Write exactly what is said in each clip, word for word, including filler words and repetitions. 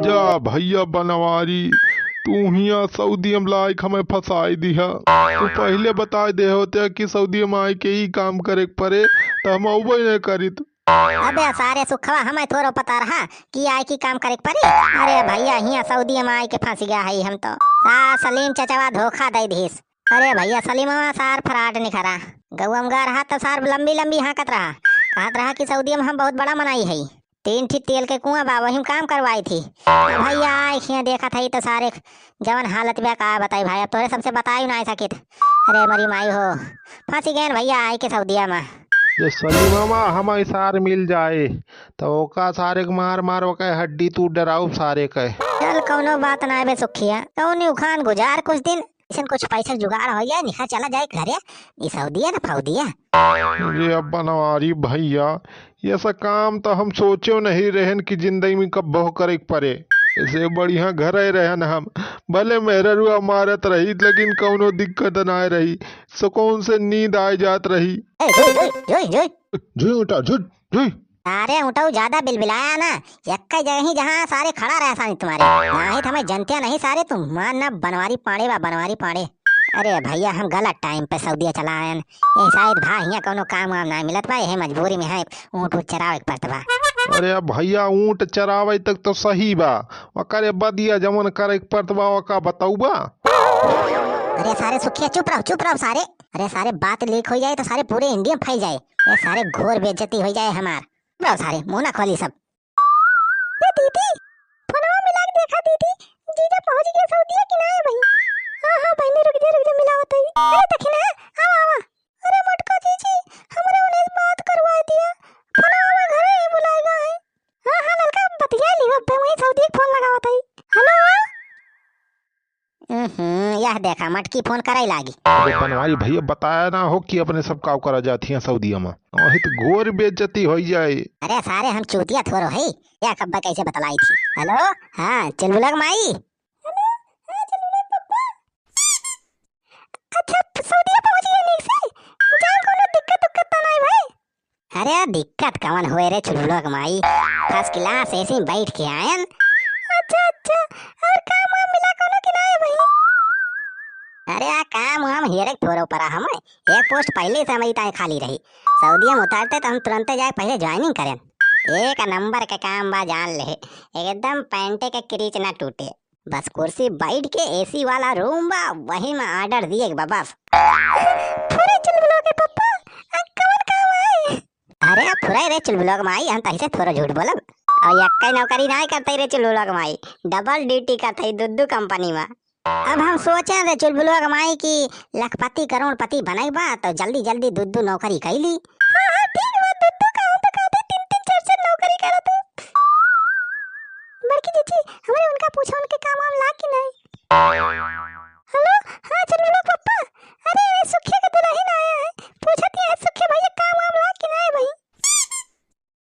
जा भइया बनवारी, तू हियाँ सऊदी में लाइक हमें फँसाई दिहा। तू पहिले बताइ दे होते कि सऊदी में आइके ई काम करे के परे, त हम अउबे नहीं करित। अबे सारे सुखवा, हमें थोरो पता रहा कि आइके काम करे के परी। अरे भइया, हियाँ सऊदी में आइके फँस गया है हम तो। सार सलीम चचवा धोखा दइ दिहिस। अरे भइया, सलीमवा सार fraud निखरा। गउवा में गा रहा त सार लंबी लंबी हाँकत रहा, कहत रहा कि सऊदी में हम बहुत बड़ा मनई हई, तीन ठी तेल के कुआँ बा, वही में काम करवाई थी। अब भइया आइके हियाँ देखत हई त सारे जवन हालत बा, का बताई भाई, अब तोहरे सबसे बताई नाहीं सकित। अरे मरी माई हो, फँसी गएन भइया आइके सऊदिया में। जे सलीमवा हमें सार मिल जाए, त ओका सारे के मार मार ओके हड्डी तू डराउब सारे के। चल, कउनो बात नाहीं बे सुखिया, तउनी उखान गुजार कुछ दिन, अइसन कुछ पैसा जुगाड़ होइ जाए, निखा चला जाए घरे, ई सऊदिया न फौदिया। ये बनवारी भइया, ये सब काम त हम सोचो नहीं रहेन कि जिंदगी में कब्बो करे के परे। ऐसे बढ़िया घरे रहेन हम, भले मेहररुआ मारत रही, लेकिन कउनो दिक्कत नाहीं रही, सुकून से नींद आइ जात रही। ए, जुई, जुई, जुई, जुई। जुई उठा, जुई, जुई। अरे उठऊ, ज्यादा बिलबिलाया ना, यक्का जगह ही जहाँ सारे खड़ा रहा सानी तुम्हारे। नाहीं त हमें जनतिया नहीं सारे, तुम मान ना बनवारी पाड़े बा, बनवारी पाड़े। अरे भइया, हम गलत time पे सऊदिया चला आयन। ए शायद भा हियाँ कउनो काम वाम नाहीं मिलत बा, यही मजबूरी में है, ऊँट ऊँट चरावे के पड़त बा। अरे भइया, ऊँट चरावे तक तो सही बा, ओकरे बदिया जवन करे के पड़त बा, ओका बतउबा? अरे सारे सुखिया, चुप रहो, चुप रहो सारे। अरे सारे, बात leak होइ जाए त सारे पूरे India में फैल जाए। ए सारे, घोर बेइज्जती होइ जाए हमार। चुप रहो सारे, मुँह ना खोली सब। ए दीदी, फोनवा मिला के देखा दीदी, जीजा पहुँच गया सऊदिया कि नाहीं भाई? हाँ, हाँ बहिनी, रुक जा, रुक जा, मिलावत हई। अरे दखिना, आवा, आवा। अरे मोटका जीजी, हमरे उन्हें बात करवाइ दिया। फोनवा में घरे ही बुलाएगा है। हाँ, हाँ ललका, बतिया ली, अब वहीं सऊदी फोन लगावत हई। Hello। हम्म, यह देखा, मटकी फोन करइ लागी। अरे बनवारी भइया, बताया ना हो कि अपने सब काव करा जात हियाँ सऊदिया में। वही त घोर बेइज्जती होइ जाए। अरे सारे, हम चूतिया थोरो हई, या कब्बा कैसे बतलाई थी। Hello, हाँ, चुलबुला के माई। Hello, हाँ, चुलबुला के पप्पा। अच्छा, सऊदिया पहुँच गया नीक से? जान कउनो दिक्कत उक्कत त नाहीं भाई? अरे दिक्कत कवन होए रे चुलबुलवा के माई, first class AC में बैठ के आयन। अच्छा, अच्छा, और काम वाम मिला कउनो कि नाहीं भाई? अरे आ काम वाम हेरे के थोरो परा हमें, एक post पहिले से हमरी ताईं खाली रही, सऊदिया में उतारते त हम तुरंते जाए पहिले joining करेन। एक number के काम बा जान ले, एकदम पैंटे के crease ना टूटे। बस कुर्सी बैठ के AC वाला room बा, वही में order दिए के बा बस। फुरे चुलबुलवा के पप्पा, आ कवन काम है? अरे फुरे रे चुलबुलवा के माई, हम तहिसे थोरो झूठ बोलब। और यक्कै नौकरी नाहीं करतई रे चुलबुलवा के माई, double duty करतई दू दू company में। अब हम सोचे रे चुलबुलवा के माई कि लखपति करोड़पति बनई बा, तो जल्दी जल्दी दू दू नौकरी कई ली। हाँ, हाँ, ठीक बा, दू दू का हम तो कहते तीन तीन चार चार नौकरी करत हो। बड़की जीजी, हमरे उनका पूछा, उनके काम वाम लाग कि नाहीं? Hello, हाँ, चुलबुलवा पप्पा। अरे, अरे, सुखिया के दुलहिन आया है। पूछत ही है, सुखिया भइया, काम वाम लाग कि नाहीं भाई?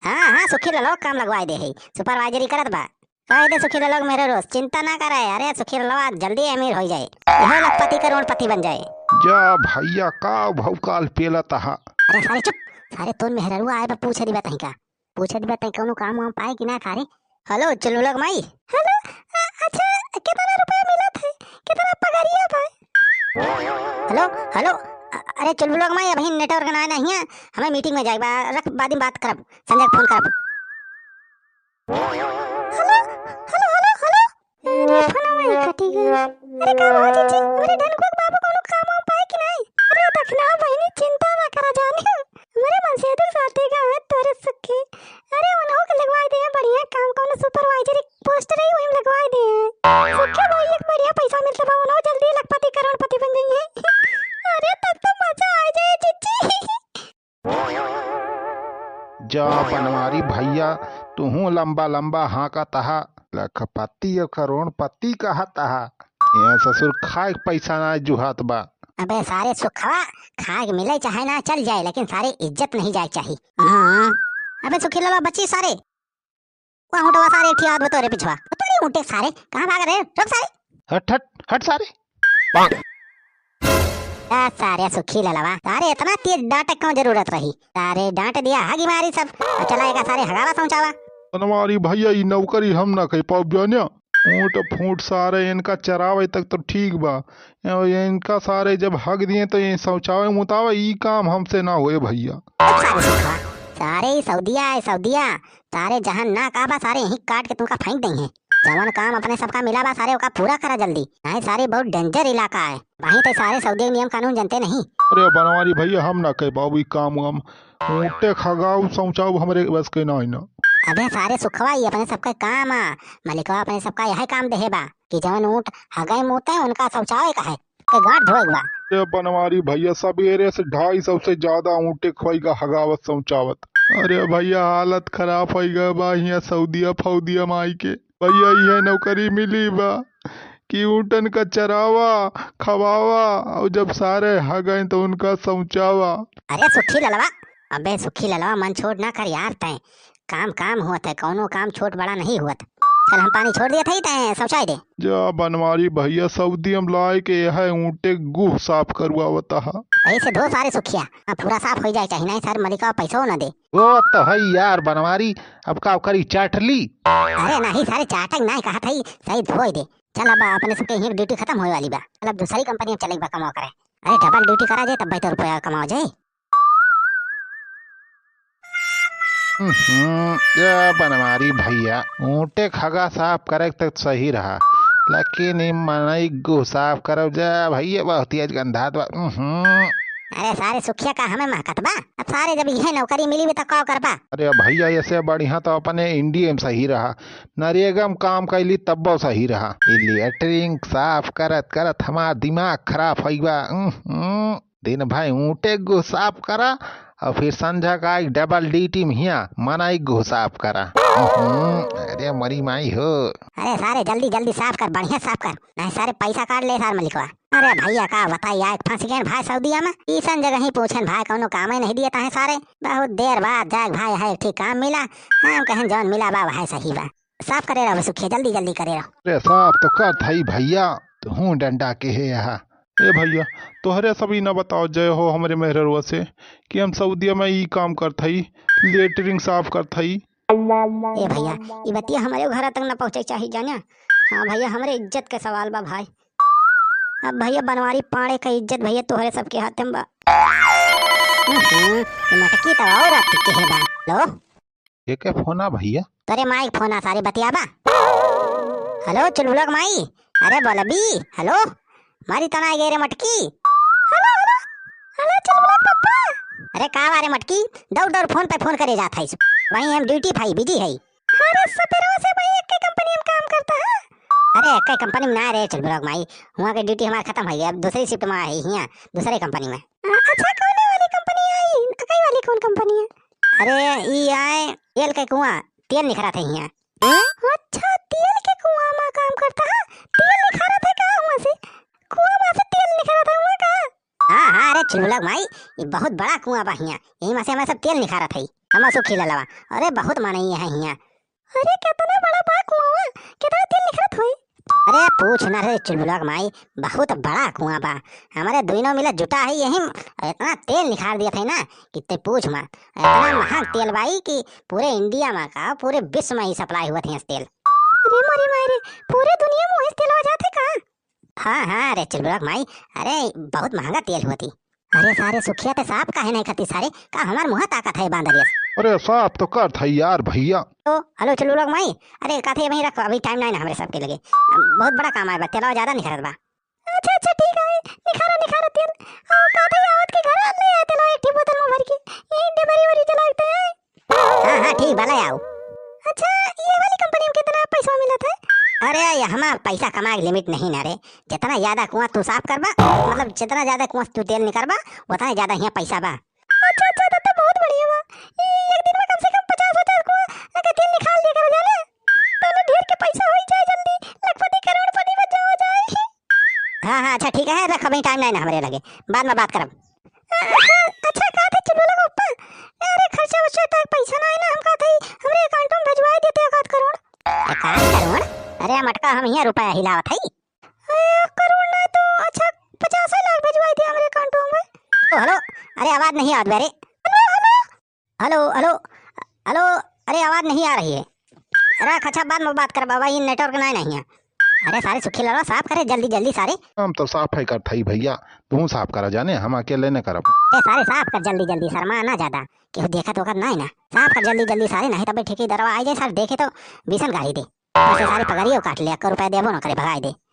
हाँ, हाँ, सुखी ललवा काम लगवाए दे है। Supervisory करत बा। कह दे सुखी ललवा के मेरे रोज, चिंता ना करे। अरे, सुखी ललवा जल्दी अमीर होइ जाए। यह लखपति करोड़पति बन जाए। जा भइया, का भौकाल पेलत हा। अरे, सारे चुप। सारे तोन मेहररुआ आए बा, पूछ दिबा तहीं का। पूछत बा तैं कउनो काम वाम पाए कि ना सारे? Hello, चुलबुलवा के माई। Hello, अ-, अच्छा, केतना रुपया मिलत है? केतना पगरिया बा? Hello, hello, अ-, अरे चुलबुलवा के माई, अबहीं network ना, नाहीं है, हमें meeting में जाए बा, रख, बाद में बात करब, संजय के फोन करब। Hello, hello, hello, hello। अरे, फोनवा ही कटी गई। अरे, का भवा जीजी, हमरे धनुका के बाबू कउनो काम वाम पाए कि नाहीं? अरे, दखिना बहिनी, चिंता ना करा जाने। हमरे मनसेधु के साथे गाँव है तोरे सुखी। अरे, उन्हों के लगवाए दे हैं बढ़िया काम, कउनो supervisory post रही, वही में लगवाए दे हैं। सुखी भाई, एक बढ़िया पैसा मिलत बा, उन्हों जल्दी लखपति करोड़पति बन जाइहैं। अरे, तब तो मजा आ जाए जीजी। जा बनवारी भइया, तुहूँ लंबा लंबा हाँकत हा, लखपति और करोड़पति कहत हा। यहाँ ससुर खाए के पैसा ना जुहात बा। अबे सारे सुखवा, खाए के मिले चाहे ना चल जाए, लेकिन सारे इज्जत नहीं जाए चाही। हाँ। अबे सुखी लाला बच्ची सारे, वहाँ उठवा सारे, एक ठिया आदमी तोरे पिछवा। तोरे उठे सारे, कहाँ भाग रहे? रुक सारे। हट, हट, हट सारे। आ, सारे सुखी ललवा, सारे इतना तेज डांटे कौन जरूरत रही? सारे डांट दिया, हगी मारी सब। अब चला एका सारे हगावा पहुंचावा। बनवारी भैया, ई नौकरी हम ना कइ पाउब जान्या। ऊँट फूँट सारे इनका चरावे तक तो ठीक बा, ये इनका सारे जब हग दिए तो ये शौचावे मुतावे, ई काम हमसे ना होए भैया। सारे सुखवा, सारे ई सऊदिया है, सऊदिया। सारे जहाँ ना का बा, सारे यहीं काट के तुमका फेंक देइहैं। जवन काम अपने सबका मिला बा, सारे ओका पूरा करा जल्दी, नाहीं सारे बहुत danger इलाका है। वहीं ते सारे सऊदी नियम कानून जनते नहीं। अरे बनवारी भैया, हम ना कइ पाउब ई काम वाम। ऊँटे खगाउब, शौचाउब हमरे बस के ना है ना। अबे सारे सुखवा, ई अपने सबके काम आ। मलिकवा अपने सबका यह काम देहे बा कि जवन ऊँट हगै मूतै, उनका शौचावे का है, के गाँठ धोए के बा। ए बनवारी भैया, सबेरे से ढाई सौ से ज्यादा ऊँटे खवाई का हगावत शौचावत। अरे भैया, हालत खराब होइ गए बा हियाँ सऊदिया फौदिया माई के। भैया, इहे नौकरी मिली बा कि ऊँटन का चरावा, खवावा, और जब सारे हगैं तो उनका शौचावा। अरे सुखी ललवा, अबे सुखी ललवा, मन छोट ना कर यार तैं। काम काम होत है, कौनो काम छोट बड़ा नहीं होत। चल हम पानी छोड़ दिया था ही तैं शौचाई दे। जा बनवारी भैया, सऊदी हम लाए के यह ऊँटे गुह साफ करवावत हा। ऐसे धो सारे सुखिया, हाँ, पूरा साफ होइ जाए चाहिए, नहीं सारे मलिकवा पैसो ना दे। वो तो है यार बनवारी, अब का करी, चाट ली? अरे नहीं सारे, चाटक नहीं कहा था ही, सही धोई दे। चल अब अपने सबके यहीं duty खतम होए वाली बा, चल अब दूसरी कंपनी में चले बा कमाओ करे। अरे double duty करा जाए तब तो रुपया कमाओ जाए। हम्म, ये बनवारी भैया, ऊँटे खगा साफ करे तक सही रहा, लेकिन ई मनई गुह साफ करब जा भैया, बहुत तेज गंधात बा। हम्म। अरे सारे सुखिया, का हमें महकत बा? अब सारे जब इहे नौकरी मिली भी तो का करबा? अरे भैया, ऐसे बढ़िया तो अपने इंडिया में सही रहा, नरेगा में काम कैली तब्बो सही रहा। ई लेटरिन साफ करत करत हमार दिमाग खराब होइ बा। हम्म। दिन भर ऊँटे गुह साफ करा और फिर संझा का आई double duty में हियाँ मनई गुह साफ करा। हम्म, अरे मरी माई हो। अरे सारे जल्दी जल्दी साफ कर, बढ़िया साफ कर, नहीं सारे पैसा काट ले सार मलिकवा। अरे भैया का बताई, आए फंस गए भाई सऊदिया में, ईसन जगह ही पूछेन भाई, कौनो काम ही नहीं दिए ताहे सारे। बहुत देर बाद जाए भाई है एक ठीक काम मिला, हम कहेन जौन मिला बा वह सही बा। साफ करे रहो सुखिया, जल्दी जल्दी करे रहो। अरे साफ तो करत हई भैया, तू हूँ डंडा के है यहाँ। ए भैया, तोहरे सब ई न बताओ जय हो हमरे मेहररुआ से कि हम सऊदिया में ई काम करत हई, लेटरिन साफ करत हई। ए भैया, ई बतिया हमरे घर तक न पहुँचे चाही जाने। हाँ भैया, हमरे इज्जत के सवाल बा भाई। अब भैया बनवारी पाड़े का इज्जत भैया तोहरे सबके हाथे में बा। हम्म, ई मटकी तो और अति के है बा। लो। के के फोन आ भैया? तोरे माई के फोन आ, सारे बतियाबा। हेलो चुलबुलक माई, अरे बोलबी, हेलो, मारी तना आ गए रे मटकी। हेलो, हेलो, हेलो चुलबुलक पप्पा। अरे का बा रे मटकी, दौड़ दौड़ फोन पे फोन करे जात है। वहीं हम duty पे busy है। अरे सतरवा से भाई एक कंपनी में काम करता है। अरे एक कंपनी में ना रे चुलबुलक माई, वहाँ के duty हमार खत्म हो गया, अब दूसरी shift में है हियाँ, दूसरे कंपनी में। अच्छा, कौने वाली कंपनी आई? कई वाली कौन कंपनी है? अरे, ई आए तेल के कुआं, तेल निखरत है हियाँ। अच्छा, तेल के कुआं में काम करता है? तेल निखरत है का हुआं से? कुआं में से तेल निखरत है हुआं का? हाँ, हाँ, अरे चुलबुलक माई, ई बहुत बड़ा कुआं बा हियाँ, यही में से हमें सब तेल निखरत है। हम सुखी ललवा, अरे बहुत माने ये है हियाँ। अरे, केतना बड़ा बा कुआं, केतना तेल निकलत होई? अरे, पूछ ना रे चुलबुलक माई, बहुत बड़ा कुआं बा। हमरे दुइनो मिला जुटा है यही में, इतना तेल निकाल दिया था ना कि ते पूछ मत। इतना महंग तेल बाई कि पूरे इंडिया में का, पूरे विश्व में ही supply हुआ था तेल। अरे मोरी माई रे, पूरे दुनिया में वही तेलवा जात है का? हाँ, हाँ, रे चुलबुलक माई, अरे, बहुत महंगा तेल होती। अरे सारे सुखिया ते साफ काहे नहीं करती सारे? का हमार मुँह ताकत है बांदरिया से? अरे साफ तो करत है यार भैया। तो, हेलो चुलबुलक माई, अरे काथे वहीं रख, अभी time नहीं ना हमरे सबके लगे। बहुत बड़ा काम आए बा, तेलवा ज्यादा निखरत बा। अच्छा, अच्छा, ठीक है, निखारा, निखारा तेल। और काथे आवत के घर ले आए तेलवा एक ठी बोतल में भर के। यहीं डेबरी वरी जलाते हैं। हाँ, हाँ, ठीक बा, ले आओ। अच्छा, ये वाली कंपनी में कितना पैसा मिलत है? अरे, ये हमार पैसा कमाए के limit नहीं ना रे। जितना ज्यादा कुआं तू साफ करबा, मतलब जितना ज्यादा कुआं से तू तेल निकालबा, उतना ज्यादा हियाँ पैसा बा। अच्छा, अच्छा, तब तो बहुत बढ़िया बा। ये एक दिन में कम से कम पचास पचास कुआं अगर तेल निकाल दिया करो जाने, तो ना ढेर के पैसा हो जाए जल्दी, लखपति करोड़पति बन जावा जाए। हाँ, हाँ, अच्छा, ठीक है, रख, अभी time नहीं ना हमरे लगे, बाद में बात करब। अच्छा, का थे चुलबुला के पप्पा? अरे, खर्चा वर्चा तक पैसा ना है ना, हम का थे, हमरे account में भेजवा देते एक आध करोड़। एक आध करोड़? अरे, मटका हम हियाँ रुपया हिलावत हई। एक करोड़ ना तो, अच्छा, पचास लाख भेजवा दे हमरे account में। ओ, हेलो, अरे, आवाज नहीं आवत बे रे। हेलो, हेलो। हेलो, हेलो, हेलो, अरे आवाज नहीं आ रही है। रख, अच्छा, बाद में बात कर बाबा, ई network नाहीं, नाहीं है। अरे सारे सुखी लालवा, साफ करे जल्दी जल्दी सारे। हम तो साफ है करत हई भइया, तू साफ करा जाने, हम अकेले न करब। ए सारे साफ कर जल्दी जल्दी, शर्मा ना ज्यादा, केहू देखत ओकत नाहीं ना। साफ कर जल्दी जल्दी सारे, नाहीं तबे ठेकेदरवा आई जाए सारे, देखे तो बीसन गारी दे। ऐसे सारे पगड़ियो काट ले, एक्को रुपया देबो न करे, भगाई दे।